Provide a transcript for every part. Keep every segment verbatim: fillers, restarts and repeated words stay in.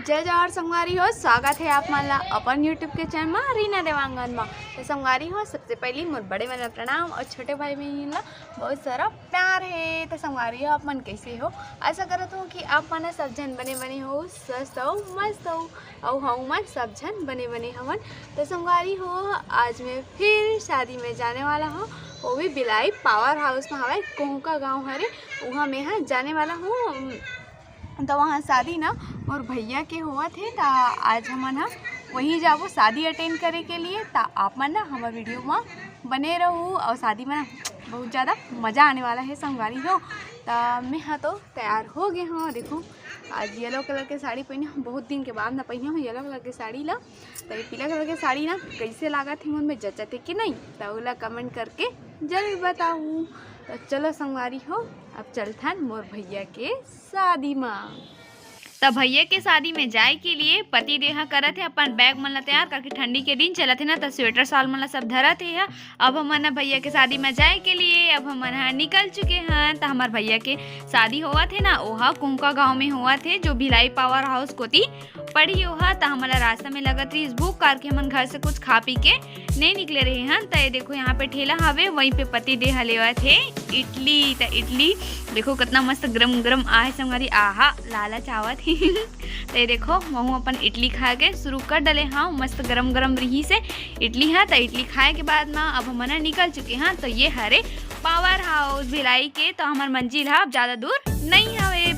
जय जोहार संगवारी हो, स्वागत हे आप मन ला अपन YouTube के चैनल मा रीना देवांगन मा। तो संगवारी हो, सबसे पहली मोर बड़े मन ला प्रणाम और छोटे भाई बहिन ला बहुत सारा प्यार हे। तो संगवारी हो, आप मन कैसे हो? आशा करत हूँ कि आप मन सब झन बने बने हो, स्वस्थ हो, मस्त हो, और हम मन सब झन बने बने हवन। तो संगवारी हो, आज मैं फिर शादी में जाने वाला हूँ, वो भी भिलाई पावर हाउस में हवय, कोहका गाँव हरे, वहाँ मैं ह जाने वाला हूँ। तो वहाँ शादी ना मोर भैया के होवत हे, त आज हमन ह वहीं जाबो शादी अटेंड करे के लिए। त आप मन ना हमर वीडियो म बने रहू, और शादी में ना बहुत ज़्यादा मज़ा आने वाला है संगवारी हो। त मैं ह तो तैयार हो गए हूँ। देखो, आज येलो कलर के साड़ी पहने हूँ, बहुत दिन के बाद ना पहने हूँ येलो कलर के साड़ी ला। त ये पीला कलर के साड़ी ना कैसे लागत हे, मन में जचत हे कि नहीं, त ओला कमेंट करके जरूर बताऊ। त चलो संगवारी हो, अब चलथन मोर भैया के शादी मा। त भैया के शादी में जाए के लिए पति देह ह करत हे अपन बैग मन ला तैयार, काकि ठंडी के दिन चलत हे ना, त स्वेटर शॉल मन ला सब धरत हे ह। अब हमन ह भैया के शादी में जाए के लिए, अब हमन ह निकल चुके हन। त हमर भैया के शादी होवत हे ना, ओहा कोहका गाँव में होवत हे, जो भिलाई पावर हाउस कोती पड़ही ओहा। त हमन ला रास्ता में लगत रहिस भूख, करके हमन घर से कुछ खा पी के नहीं निकले रहे हन। त ये देखो, यहाँ पे ठेला हवे, वहीं पे पति देह लेवत हे इडली। त इडली देखो, कितना मस्त गरम गरम आहे संगवारी, आहा, लालच आवत हे। त ये देखो, महू अपन इडली खाए के शुरू कर डले हव। मस्त गरम गरम रहिस हे इडली ह। त इडली खाए के बाद म अब हमन ह निकल चुके हन। त ये हरे पावर हाउस भिलाई के, त हमर मंजिल ह अब ज़्यादा दूर नहीं हवे।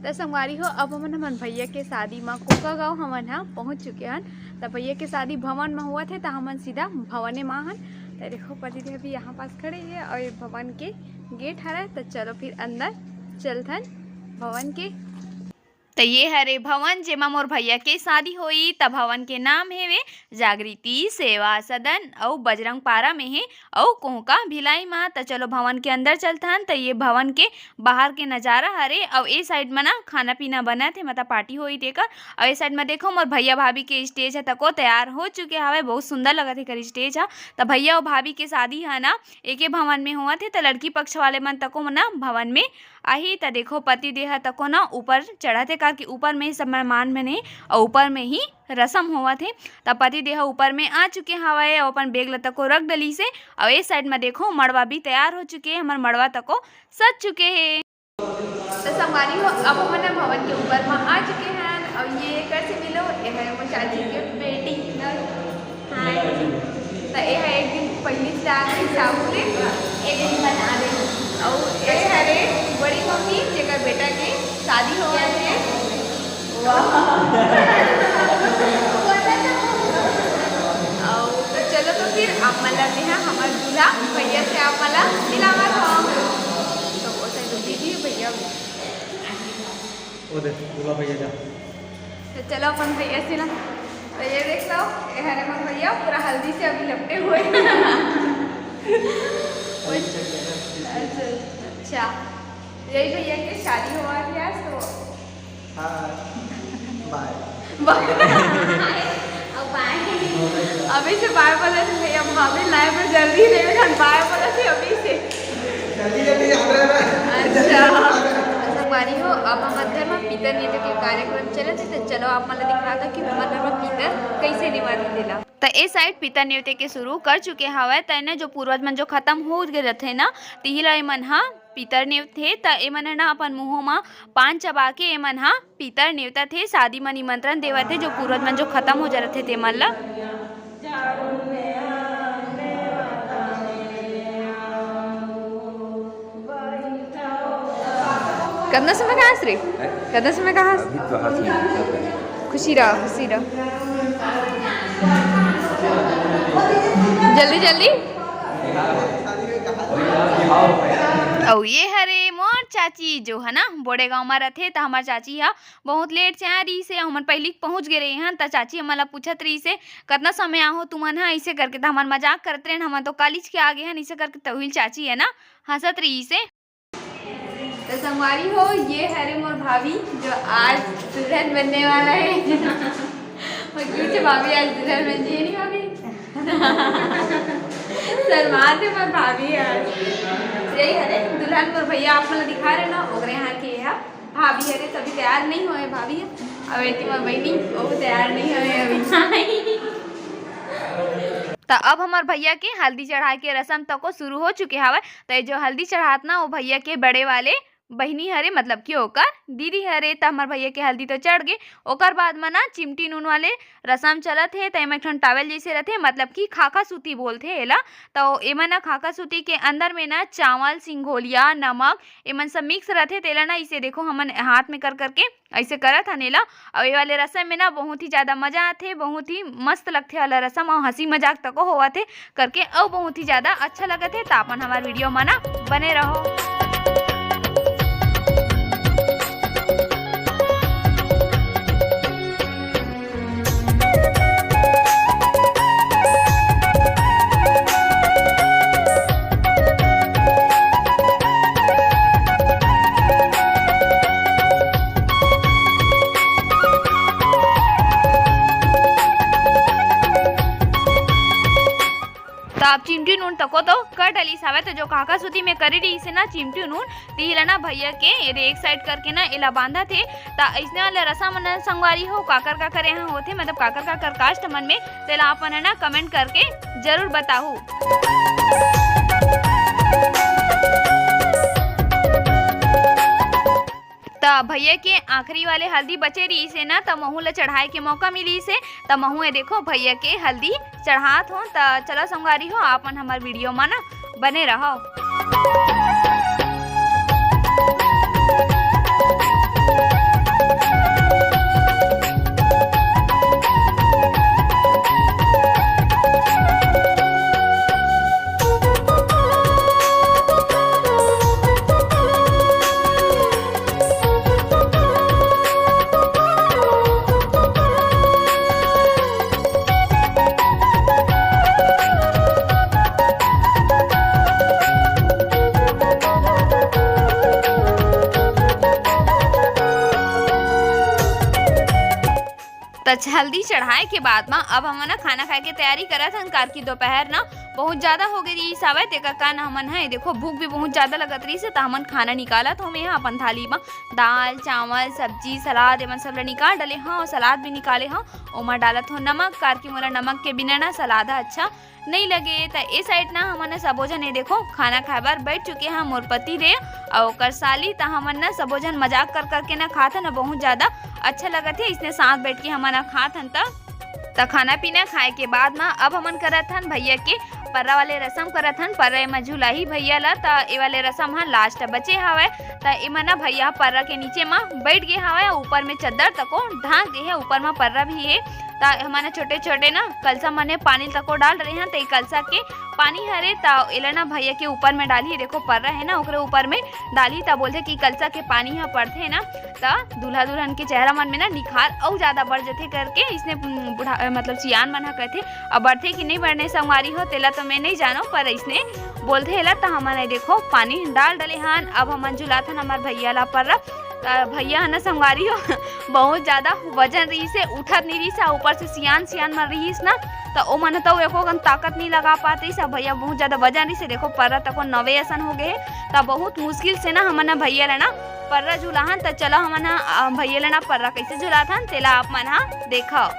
त संगवारी हो, अब हमन हमन भैया के शादी म कोहका गाँव हमन ह पहुँच चुके हन। त भैया के शादी भवन म होवत हे, त हमन सीधा भवने म हन। त देखो, पति देह भी यहाँ पास खड़े हे और ये भवन के गेट हरे। त चलो फिर अंदर चलथन भवन के। त ये हरे भवन, जेमा मोर भैया के शादी होई। त भवन के नाम हेवे जागृति सेवा सदन, अउ बजरंग पारा में हे, अउ कोहका भिलाई मा। त चलो भवन के अंदर चलथन। त ये भवन के बाहर के नजारा हरे, अउ ए साइड म ना खाना पीना बनत हे, मतलब पार्टी होई तेकर। अउ ए साइड म देखो, मोर भैया भाभी के स्टेज ह तको तैयार हो चुके हवे, बहुत सुंदर लगत हे एकर स्टेज ह। त भैया अउ भाभी के शादी ह ना एके भवन में होवत हे, त लड़की पक्ष वाले मन तको ना भवन में आही। त देखो, पति देह तको ना ऊपर चढ़त हे, काकि ऊपर में ही सब मेहमान मन हे, अउ ऊपर में ही रसम होवत हे। त पति देह ऊपर में आ चुके हवय, अउ अपन बैग ल तको रख डलिस हे। अउ ए साइड म देखो, मड़वा भी तैयार हो चुके हे, हमर मड़वा तको सज चुके हे। त संगवारी हो, अब हमन ह भवन के ऊपर म आ चुके हन, अउ ये कर से मिलो, ये है मोर चाची के बेटी। हाय। त ये है एक दिन पहिली से आ गई साहू ले, एक दिन बना दे। अउ ये हरे बड़ी मम्मी, जेकर बेटा के शादी हो गए हे। वाह। अउ त चलो, तो फिर आप मन ला मेहा हमर दूल्हा भैया से आप मन ला मिलावत हव। तो वो साइड दीदी भैया। ओ दे, दूल्हा भैया जा। तो चलो अपन भैया से ना, तो ये देख लो, ये हरे मोर भैया पूरा हल्दी से अभी लपटे हुए। अच्छा, अच्छा, यही भैया के शादी हुआ थी आज, तो हाँ, बाय। बाय। अब बाय। अभी से बाय बोला थे भैया, भाभी लाए पर जल्दी नहीं, हम बाय बोला थे अभी से। जल्दी जल्दी आ रहा है। अच्छा। संगवारी हो, अब हमर घर में पीतर नेवता के कार्यक्रम चलत हे, तो चलो आप मन ला दिखाता कि हमर घर में पीतर कैसे नेवत हे तेला। त ए साइड पीतर नेवते के शुरू कर चुके हवय, त एने जो पूर्वज मन जो खत्म हो गए रथे ना, तिही ला एमन ह पीतर नेवत हे। त एमन ह ना अपन मुंह म पान चबा के एमन ह पीतर नेवतत हे। शादी म निमंत्रण देवत हे, जो पूर्वज मन जो खत्म हो जा रथे तेमन ला। कतना समय का हस रे? हैं? कतना समय का हस? अभी तो हंस नहीं रहा। खुशी रहा, खुशी रहा। जल्दी, जल्दी। अउ ये हरे मोर चाची, जो है ना, बोड़े गांव में रहथे, त हमर चाची ह बहुत लेट से आ रही से, हमन पहिली पहुंच गए रहे हन, त चाची हमन ला पूछत रही से, "कतना समय आहो तुमन ह?" ऐसे करके, त हमन मजाक करत रहे हन, "हमन तो कालीच के आ गए हन," ऐसे करके, तहुल चाची है ना, हंसत रही से। तो संगवारी हो, ये हरे मोर भाभी, जो आज दुल्हन बनने वाला है। और क्यों से भाभी आज दुल्हन बन रही है, नहीं भाभी? शर्मात हे मोर भाभी आज। यही हरे दुल्हन, मोर भैया आप मन ला दिखा रहे ना, ओकरे यहाँ के है भाभी हरे, तभी तैयार नहीं हुए भाभी। अब एती मोर बहिनी, वो तैयार नहीं हवे अभी। त अब हमर भैया के हल्दी चढ़ाए के रसम तको शुरू हो चुके हवय। त ये जो हल्दी चढ़ात ना, वो भैया के बड़े वाले बहिनी हरे, मतलब कि ओकर दीदी हरे। त हमर भैया के हल्दी तो चढ़ गे, ओकर बाद म ना चिमटी नून वाले रसम चलत हे। त एमा एक ठन टॉवेल जैसे रथे, मतलब कि खाखा सूती बोलथे एला। त एमा ना खाखा सूती के अंदर में ना चावल, सिंघोलिया, नमक, एमन सब मिक्स रथे। तेला ना इसे देखो, हमन हाथ में कर करके ऐसे करत हन एला। अउ ये वाले रसम में ना बहुत ही ज्यादा मजा आथे, बहुत ही मस्त लगथे वाला रसम, अउ हंसी मजाक तको होवत हे करके, अउ बहुत ही ज्यादा अच्छा लगत हे। त अपन हमार वीडियो म ना बने रहो। त अब चिमटी नून तको तो कर डलिस हवय। त जो खाखा सूती में करे रहिस हे ना चिमटी नून, तिही ला ना भैया के एदे एक साइड करके ना एला बांधत हे। त अइसने वाला रसम मन संगवारी हो, काकर काकर यहाँ होथे, मतलब काकर काकर कास्ट मन में, तेला आप मन ह ना कमेंट करके जरूर बताहू। त भैया के आखिरी वाले हल्दी बचे रहिस हे ना, त महू ला चढ़ाए के मौका मिलिस हे। त महू ए देखो भैया के हल्दी चढ़ात हो। त चलो संगवारी हो, आप मन हमर वीडियो म ना बने रहो। त हल्दी चढ़ाए के बाद म अब हमन ह खाना खाए के तैयारी करत हन, कार की दोपहर न बहुत ज्यादा हो गई रहिस हवय, तेकर कारण हमन ह, ये देखो, भूख भी बहुत ज्यादा लगत रहिस हे, त हमन खाना निकालत हों। मैं ह अपन थाली म दाल, चावल, सब्जी, सलाद, एमन सब ल निकाल डले हव, सलाद भी निकाले हव। ओमा डालत हव नमक, कार की मोला नमक के बिना न सलाद ह अच्छा नइ लगे। त ए साइड ना हमन ह सबो झन, ये देखो, खाना खाए बर बैठ चुके हन, मोर पति देव अउ ओकर साली। त हमन ना सबो झन मजाक कर करके ना खात हन, बहुत ज्यादा अच्छा लगत हे इसने साथ बैठ के हमन ह खात हन। त त खाना पीना खाए के बाद म अब हमन करत हन भैया के पर्रा वाले रसम करत हन। पर्रा एमा झुलाही भैया ला, त ए वाले रसम ह लास्ट बचे हवय। त एमा ना भैया ह पर्रा के नीचे म बैठ गे हवय, ऊपर में चद्दर तको ढांक दे हे, ऊपर म पर्रा भी हे। त हमन ह छोटे-छोटे ना कलसा मन में पानी तको डाल रहे हन, त ए कलसा के पानी हरे, त एला ना भैया के ऊपर में डालही। देखो पर्रा हे ना, ओकरे ऊपर में डालही, त बोलथे कि कलसा के पानी ह पड़थे ना, त दूल्हा दुल्हन के चेहरा मन में ना निखार अउ ज्यादा बढ़ जथे करके इसने, उम, बूढ़ा, मतलब सियान मन ह कथे। अब बढ़थे कि नहीं बढ़ने संगवारी हो, तेला तो मैं नहीं जानव, पर इसने बोलथे एला। त हमन ए देखो पानी डाल डले हन। अब हमन झुलाथन हमर भैया ला पर्रा। त भैया ह ना संगवारी हो, बहुत ज्यादा वजन रहिस हे, उठत नहीं रहिस हे, ऊपर से सियान सियान मन रहिस ना, त ओ मन ह तो एको कन ताकत नहीं लगा पात रहिस हे। भैया बहुत ज्यादा वजन रहिस हे, देखो पर्रा तको नवे असन हो गए हे, त बहुत मुश्किल से ना हमन ह भैया ला ना पर्रा झुलाहन। त चलो हमन ह, अ, भैया ला ना पर्रा कैसे झुलाथन तेला आप मन ह देखव।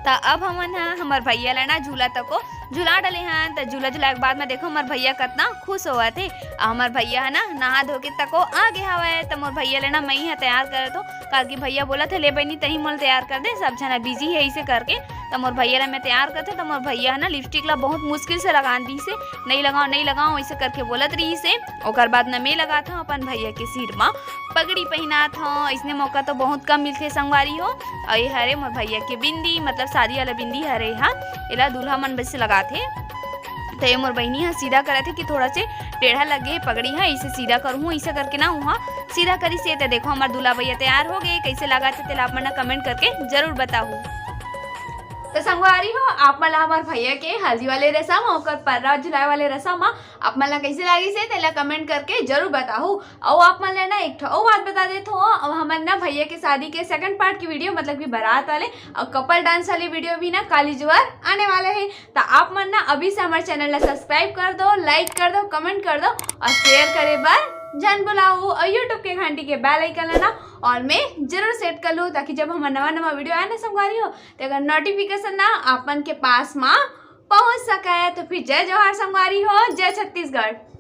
त अब हमन ह हमर भैया ला ना झूला तको झुला डले हन। त झूला झुलाए के बाद में देखो हमर भैया कतना खुश होवत हे। अउ हमर भैया ह ना नहा धो के तको आ गे हवय। त मोर भैया ला ना मई ह तैयार करत हो, काबर कि भैया बोलत हे, "ले बहिनी, तही मोला तैयार कर दे, सब झन बिजी हे," ऐसे करके। त मोर भैया ला मैं तैयार करत हो, त मोर भैया ह ना लिपस्टिक ला बहुत मुश्किल से लगान दिस हे, "नहीं लगाओ, नहीं लगाओ," ऐसे करके बोलत रहिस हे। ओकर बाद न मैं लगात हव अपन भैया के सिर म पगड़ी पहिनात हव। अइसने मौका तो बहुत कम मिलथे संगवारी हो। अउ ये हरे मोर भैया के बिंदी, मतलब शादी वाला बिंदी हरे हा, एला दूल्हा मन बस लगाथे। त ये मोर बहिनी ह सीधा करत हे कि थोड़ा से टेढ़ा लगे हे पगड़ी ह, इसे सीधा करहूँ, इसे करके ना उहाँ सीधा करिस हे। त देखो हमर दूल्हा भैया तैयार हो गए, कैसे लागत हे तेला आप मन कमेंट करके जरूर बताहू। तो संगवारी हो, आप मन ला हमर भैया के हल्दी वाले रसम, ओकर पर्रा झुलाए वाले रसम ह, आप मन ला कइसे लागिस हे, तेला comment करके जरूर बताहू। अउ आप मन ला ना एक ठो अउ बात बता देत हो, अब हमर ना भैया के शादी के second part की video, मतलब कि बारात वाले अउ couple dance वाली video भी ना काली जुवर आने वाला हे। तो आप मन ना अभी से हमारे channel ला subscribe कर दो, like कर दो, comment कर दो अउ share करे बर झन भुलाहू अउ YouTube के घंटी के bell icon ला ना all में जरूर set कर लू, ताकि जब हमर नवा नवा video आए ना संगवारी हो, तेकर notification ना आप मन के पास मा पहुंच सके। तो फिर जय जोहार संगवारी हो, जय छत्तीसगढ़।